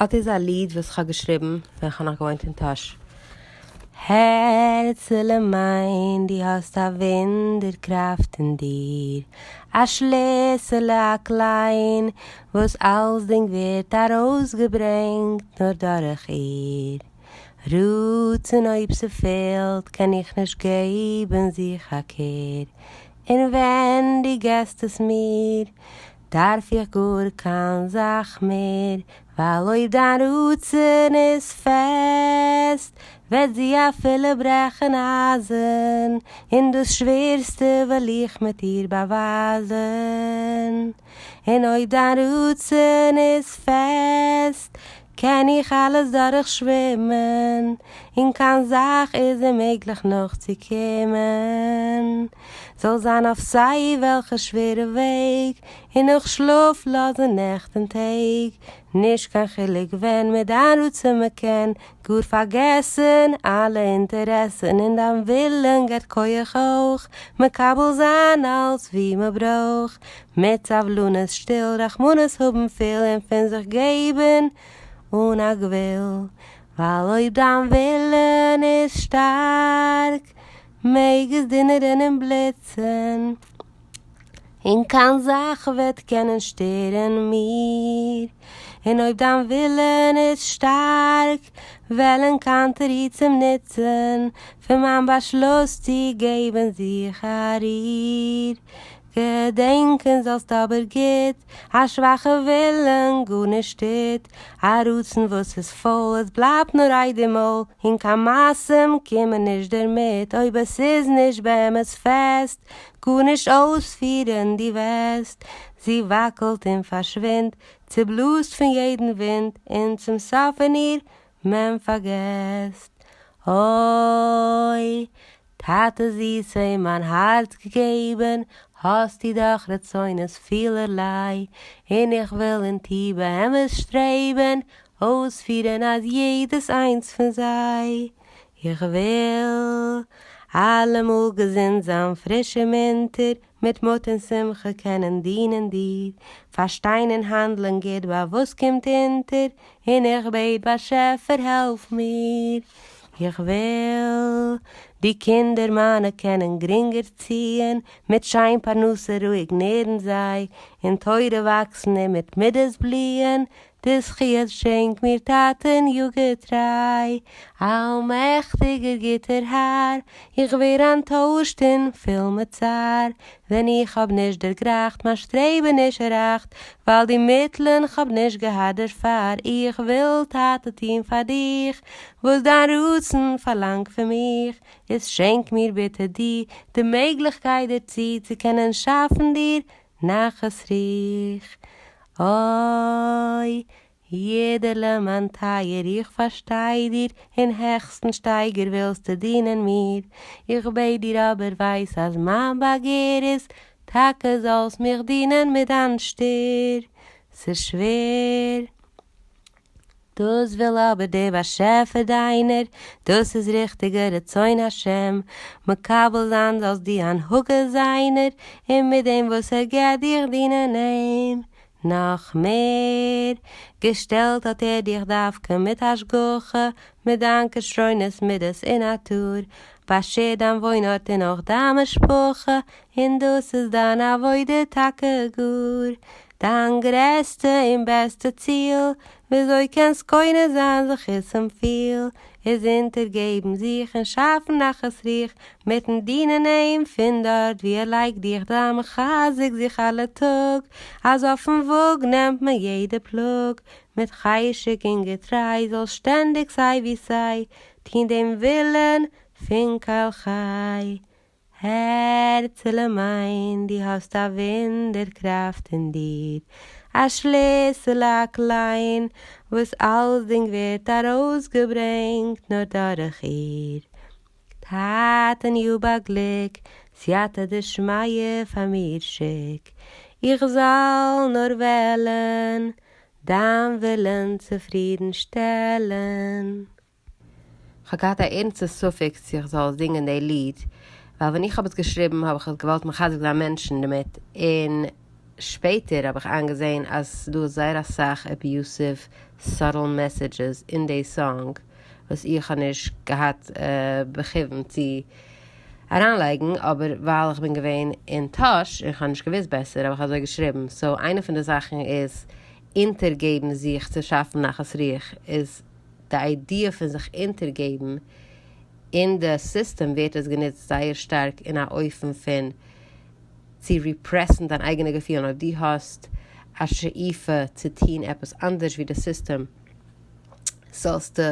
אט איז א ליד וואס כ'האב געשריבן ווען כ'האב נאך געוואוינט אין טאהש. הערצעלע מיין, דו האסט א וואונדער קראפט אין דיר, א שליסעלע א קליין, וואס אלסדינג ווערט ארויסגעברענגט נאר דורך איר. רצון אויב ס'פעלט קען איך נישט געבן זיך א קער, און ווען דו געסט עס מיר, דארף איך גאר קיין זאך מער, ווייל אויב דיין רצון איז פעסט, וועט זי אפילו ברעכן אייזן, און דאס שווערסטע וועל איך מיט איר באווייזן. און אויב דיין רצון איז פעסט, קען איך אלעס דורך שווימען, און קיין זאך איז אוממעגליך נאכצוקומען. זאל זיין אויף סיי וועלכע שווערע וועג, און נאך שלאפלאזע נעכט און טעג, נישט קיין חילוק ווען, מיט דיין רצון מ'קען גאר פארגעסן אלע אינטערעסן, און דיין ווילן געבט כח אויך מקבל זיין אלס ווי מ'ברויך, מיט סבלנות שטיל רחמנות האבן פיל און פון זיך געבן אן א גבול, ווייל אויב דיין ווילן איז שטארק מעג עס דונערן און בליצן, און קיין זאך וועט קענען שטערן מיר, און אויב דיין ווילן איז שטארק וועלן קיין תירוצים נוצן פון מיין באשלוס צו געבן זיך א ריר. געדענקען זאלסט אבער גוט, א שוואכע ווילן גארנישט טוט, א רצון וואס איז פויל, עס בלייבט נאר רייד אין מויל, און קיין מעשים קומען נישט דערמיט, אויב עס איז נישט באמת פעסט, גארנישט אויספירן דו וועסט, זי וואקלט און פארשווינדט, צובלאזט פון יעדן ווינט, און צום סוף אין איר מען פארגעסט. אוי, טאטע זיסע אין מיין הארץ געגעבן האסטו דאך רצונות פילערליי, און איך וויל און טו באמת שטרעבן אויספירן אז יעדעס איינס פון זיי. איך וויל אלעמאל געזונט זיין פריש און מונטער, מיט מוט און שמחה קענען דינען דיר, פארשטיין און האנדלען גוט ביי וואס קומט אונטער, און איך בעט באשעפער העלף מיר, איך וויל די קינדער מיינע קענען גרינגער ציען, מיט שיין פרנסה רואיג נערן זיי, אין תורה וואקסן און מיט מידות בליען, די זכיות שענק מיר טאטעניו געטריי, אלמעכטיגער גוטער האר, איך ווער אנטוישט און פול מיט צער, ווען איך האב נישט דערגרייכט מיין שטרעבעניש ערייכט, ווייל די מיטלען כ'האב נישט געהאט דערפאר, איך וויל טאטע טון פאר דיך, וואס דיין רצון פארלאנגט פון מיך, איז שענק מיר ביטע דו, די מעגליכקייט דערצו, צו קענען שאפן דיר נחת רוח. אוי, יידעלע מיין טייער איך פארשטיי דיר, אין העכסטן שטייגער ווילסטו דינען מיר, איך בעט דיר אבער ווייס אז מיין באגער איז, טאקע זאלסט מיך דינען מיט דיין שטער, ס'איז שווער. דאס וויל אבער דער באשעפער דיינער, דאס איז ריכטיגע רצון השם, מקבל זיין זאלסט די הנהגה זיינער, און מיט דעם וואס ער געבט דיך דינען אים. נאך מער, געשטעלט האט ער דיך דווקא מיט השגחה, מיט דיין כשרונות מידות און נאטור, באשערט דיין וואוינארט און אויך דיין משפחה, און דאס איז דיין עבודה טאקע גאר, דיין גרעסטע און בעסטע ציל, וויאזוי קענסט קונה זיין זכותים פיל, איז אונטערגעבן זיך און שאפן נחת רוח, מיטן דינען אים פון דארט ווי ער לייגט דיך זיי מחזק זיך אלע טאג, אז אויפן וואג נעמט מען יעדע פלאג, מיט חשק און געטריי זאלסט שטענדיג סיי ווי סיי, טון דעם ווילן פון קל חי. הערצעלע מיין, דו האסט א וואונדער קראפט אין דיר, א שליסל א קליין, וואס אלסדינג ווערט ארויסגעברענגט נאר דורך איר. טאטעניו באגליק, סייעתא דשמיא פאר מיר שיק, איך זאל נאר וועלן, דיין ווילן צופרידן שטעלן. כ'האב געהאט א ערנסטע ספק צו איך זאל זינגען די ליד, ווייל ווען איך האב עס געשריבן האב איך עס געוואלט מחזק זיין מענטשן דערמיט, און. שפעטער האב איך איינגעזען אז ס'דא זייער אסאך abusive subtle messages אין די song וואס איך האב נישט געהאט בכיוון צו אריינלייגן, אבער ווייל איך בין געווען אין טאהש און כ'האב נישט געוואוסט בעסער האב איך אזוי געשריבן. So איינע פון די זאכן איז אונטערגעבן זיך צו שאפן נחת רוח איז די idea פון זיך אונטערגעבן. אין די סיסטעם ווערט עס גענוצט זייער שטארק אין א אופן פון צו repress ן דיין אייגענע געפילן. אויב דו האסט א שאיפה צו טון עפעס אנדערש ווי די סיסטעם, זאלסטו,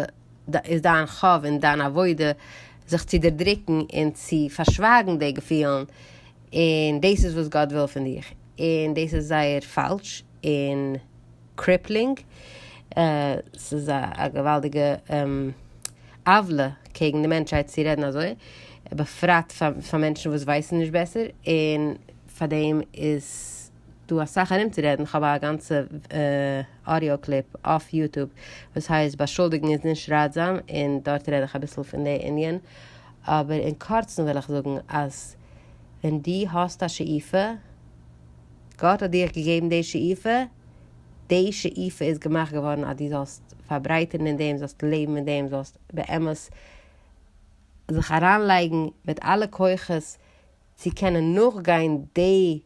איז דיין חוב און דיין עבודה זיך צו דערדרוקן און צו פארשווייגן די געפילן, און דאס איז וואס גאט וויל פון דיך. און דאס איז זייער פאלש און crippling. ס'איז א געוואלדיגע עוולה קעגן די מענטשהייט צו רעדן אזוי, בפרט פאר מענטשן וואס ווייסן נישט בעסער, און פאר דעם איז דא אסאך ארום צו רעדן. כ'האב א גאנצע audio clip אויף YouTube וואס הייסט באשולדיגן איז נישט ראטזאם, און דארט רעד איך אביסל פון די ענין. אבער אין קורצן וויל איך זאגן אז ווען דו האסט א שאיפה, גאט האט דיך געגעבן די שאיפה, די שאיפה איז געמאכט געווארן אז דו זאלסט פארברייטערן אין דעם, זאלסט לעבן אין דעם, זאלסט באמת זיך אריינלייגן מיט אלע כוחות צו קענען נאכגיין די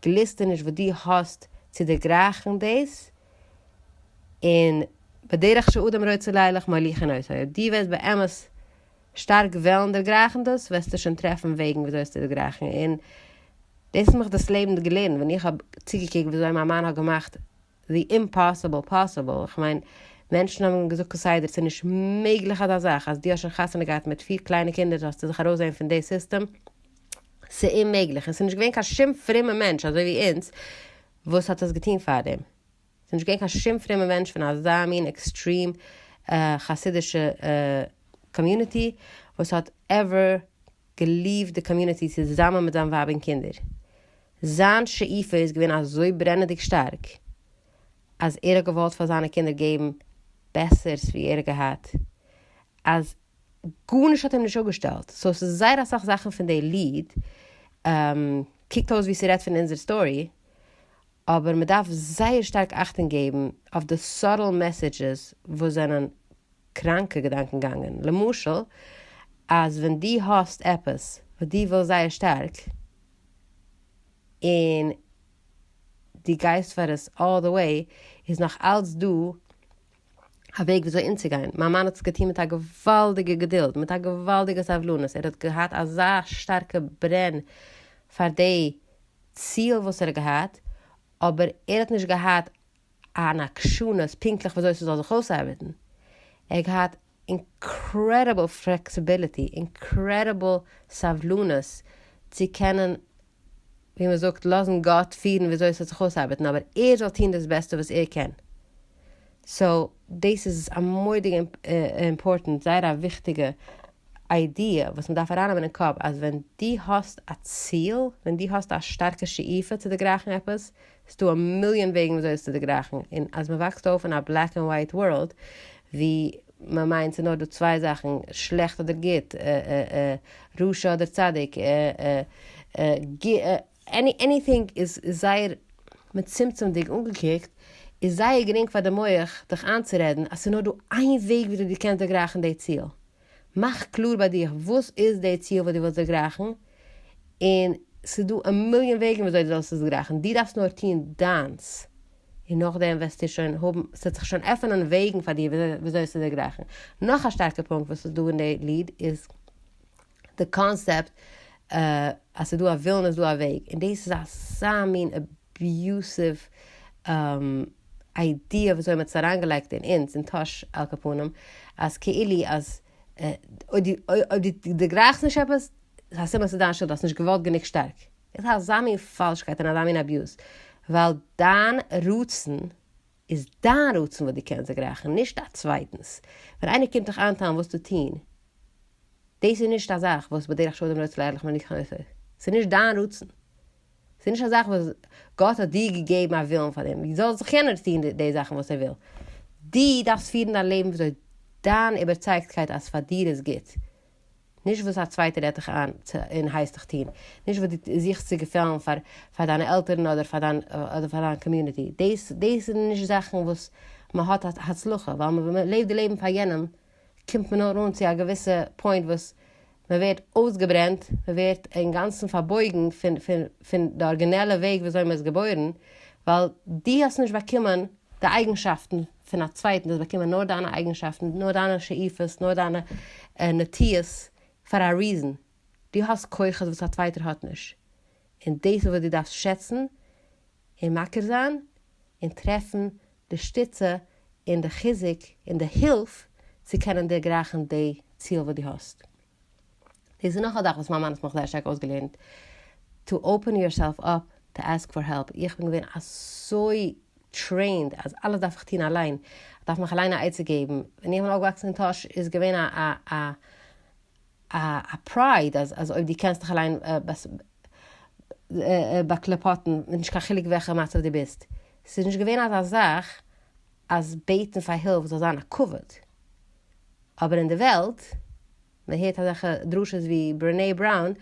גליסטעניש וואס דו האסט צו דערגרייכן דאס, און בדרך שאדם רוצה לילך מוליכין אותו, אויב דו וועסט באמת שטארק וועלן דערגרייכן דאס, וועסטו שוין טרעפן וועגן וויאזוי עס צו דערגרייכן. און דאס האט מיך דאס לעבן געלערנט, ווען איך האב צוגעקוקט וויאזוי מיין מאן האט געמאכט the impossible possible. איך מיין, מענטשן האבן געזאגט כסדר, ס'איז נישט מעגליך אזא זאך, אז דו האסט שוין חתונה געהאט מיט פיר קליינע קינדער זאלסטו זיך ארויסזען פון די סיסטעם, ס'איז אוממעגליך. און ס'איז נישט געווען קיין שום פרומע מענטש אזוי ווי אונז וואס האט עס געטון פאר דעם. ס'איז נישט געווען קיין שום פרומע מענטש פון אזא מין extreme חסידישע community וואס האט ever גע leave ט די community צוזאמען מיט זיין ווייב און קינדער. זיין שאיפה איז געווען אזוי ברענעדיג שטארק אז ער האט געוואלט פאר זיינע קינדער געבן בעסערס ווי ער האט געהאט, אז גארנישט האט אים נישט אפגעשטעלט. So ס'איז זייער אסאך זאכן פון די ליד קוקט אויס ווי ס'רעדט פון אונזער story, אבער מ'דארף זייער שטארק אכטונג געבן אויף די subtle messages וואס זענען קראנקע געדאנקען גאנגען. למשל, אז ווען דו האסט עפעס וואס דו ווילסט זייער שטארק, און דו גייסט פאר עס all the way, איז נאך אלץ דא א וועג וויאזוי אומצוגיין. מיין מאן האט עס געטון מיט א געוואלדיגע געדולד, מיט א געוואלדיגע סבלנות, ער האט געהאט אזא שטארקע ברען פאר די ציל וואס ער האט געהאט, אבער ער האט נישט געהאט אן עקשנות פונקטליך וויאזוי ס'זאל זיך אויסארבעטן. ער האט געהאט incredible flexibility, incredible סבלנות צו קענען, ווי מען זאגט, לאזן גאט פירן וויאזוי עס וועט זיך אויסארבעטן, אבער ער זאל טון דאס בעסטע וואס ער קען. So דאס איז א מורא'דיגע important, זייער א וויכטיגע idea וואס מען דארף ארייננעמען אין קאפ, אז ווען דו האסט א ציל, ווען דו האסט א שטארקע שאיפה צו דערגרייכן עפעס, ס'איז דא א מיליאן וועגן וויאזוי עס צו דערגרייכן. און אז מען וואקסט אויף אין א black and white world, ווי מען מיינט ס'איז נאר דא צוויי זאכן, שלעכט אדער גוט, רשע אדער צדיק, anything איז זייער מצומצם'דיג אנגעקוקט, איז זייער גרינג פאר די מח דיך איינצורעדן אז ס'איז נאר דא איין וועג וויאזוי דו קענסט דערגרייכן די ציל. מאך קלאר ביי דיך וואס איז די ציל וואס דו ווילסט דערגרייכן, און ס'איז דא א מיליאן וועגן וויאזוי דו זאלסט עס דערגרייכן, דו דארפסט נאר טון דיינס, און נאכדעם וועסטו שוין האבן, ס'וועט זיך שוין עפענען וועגן פאר דיר וויאזוי עס צו דערגרייכן. נאך א שטארקע פונקט וואס איז דא אין די ליד איז די קאנסעפט אז ס'איז דא א ווילן איז דא א וועג, און דאס איז אזא מין abusive idea וויאזוי מ'האט עס אריינגעלייגט אין אונז, אין טאהש על כל פנים, אז כאילו אז אויב דו דערגרייכסט נישט עפעס, איז א סימן ס'איז דיין שולד, האסט נישט געוואלט גענוג שטארק. דאס איז אזא מין פאלשקייט און אזא מין abuse, ווייל דיין רצון איז דיין רצון וואס דו קענסט דערגרייכן, נישט א צווייטנס. ווען איינער קומט דיך איינטיילן וואס צו טון, דאס איז נישט א זאך וואס בדרך שאדם רוצה לילך מוליכין אותו, ס'איז נישט דיין רצון. ס'איז נישט א זאך וואס גאט האט דיר געגעבן א ווילן פאר דעם, זאל זיך יענער טון די זאכן וואס ער וויל. דו דארפסט פירן דיין לעבן וויאזוי דיין איבערצייגטקייט אז פאר דיר איז גוט. נישט וואס א צווייטער רעדט דיך איין און הייסט דיך טון, נישט וואס דו זוכסט צו געפעלן פאר פאר דיינע עלטערן אדער פאר דיין אדער פאר דיין community, דאס דאס זענען נישט זאכן וואס מען האט הצלחה, ווייל מען לעבט די לעבן פאר יענעם קומט מען נאר אן צו א געוויסע point וואס מען ווערט אויסגעברענט, מען ווערט אינגאנצן פארבויגן פון פון פון די ארגינעלע וועג וויאזוי מען איז געבוירן, ווייל דו האסט נישט באקומען די אייגנשאפטן פון א צווייטן, דו האסט באקומען נאר דיינע אייגנשאפטן, נאר דיינע שאיפות, נאר דיינע נטיות, פאר א reason. דו האסט כוחות וואס א צווייטער האט נישט, און דאס איז וואס דו דארפסט שעצן און מכיר זיין, און טרעפן די שטיצע און די חיזוק און די הילף צו קענען דערגרייכן די ציל וואס דו האסט. דאס איז נאך א זאך וואס מיין מאן האט מיך זייער שטארק אויסגעלערנט, to open yourself up to ask for help, איך בין געווען אזוי trained אז אלעס דארף איך טון אליין, איך דארף מיך אליין א עצה געבן, ווען איך בין אויפגעוואקסן אין טאהש איז געווען א א א א pride אז אז אויב דו קענסט דיך אליין באקלעפאטן, נישט קיין חילוק וועלכע מצב דו ביסט, ס'איז נישט געווען אזא זאך אז בעטן פאר הילף זאל זיין א כבוד, אבער אין די וועלט, מען הערט אזעלכע דרשות ווי ברענעי בראון,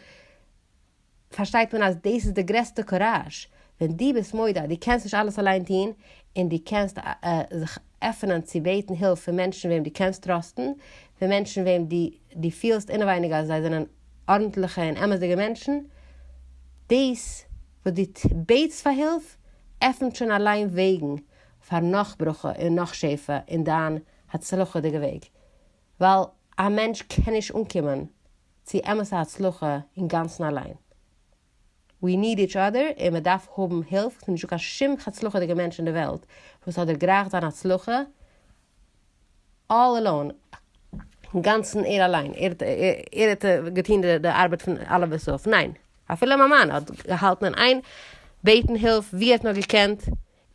פארשטייט מען אז דאס איז די גרעסטע קוראזש, ווען דו ביסט מודה אז דו קענסט נישט אלעס אליין טון, און דו קענסט זיך עפענען צו בעטן הילף פון מענטשן וועם דו קענסט trust ן, פון מענטשן וועם דו דו פילסט אינעווייניג אז זיי זענען ארנטליכע און אמת'דיגע מענטשן, דאס וואס דו בעטסט פאר הילף עפנט שוין אליין וועגן פאר נאך ברכה און נאך שפע אין דיין הצלחה'דיגע וועג, ווייל א מענטש קען נישט אנקומען צו אמת'ע הצלחה אינגאנצן אליין. We need each other און מען דארף האבן הילף, ס'איז נישטא קיין שום הצלחה'דיגע מענטש אין די וועלט וואס האט דערגרייכט זיין הצלחה all alone, אינגאנצן ער אליין, ער האט געטון די ארבעט פון אלף ביז תיו, ניין, אפילו מיין מאן האט געהאלטן אין איין בעטן הילף ווי ער האט נאר געקענט,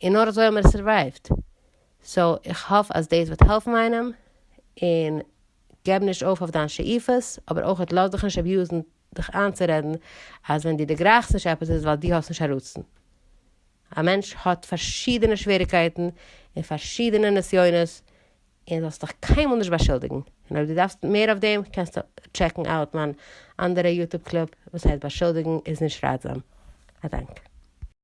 און נאר אזוי האבן מיר survive ט, so איך האף אז דאס וועט העלפן איינעם, און געב נישט אויף אויף דיין שאיפות, אבער אויך לאז דיך נישט abuse ן דיך איינצורעדן אז ווען דו דערגרייכסט נישט עפעס איז ווייל דו האסט נישט א רצון. א מענטש האט פארשידענע שוועריגקייטן און פארשידענע נסיונות און זאלסט דיך קיינמאל נישט באשולדיגן. און אויב דו דארפסט מער אויף דעם קענסטו check ן out מיין אנדערע YouTube clip וואס הייסט באשולדיגן איז נישט ראטזאם. א דאנק.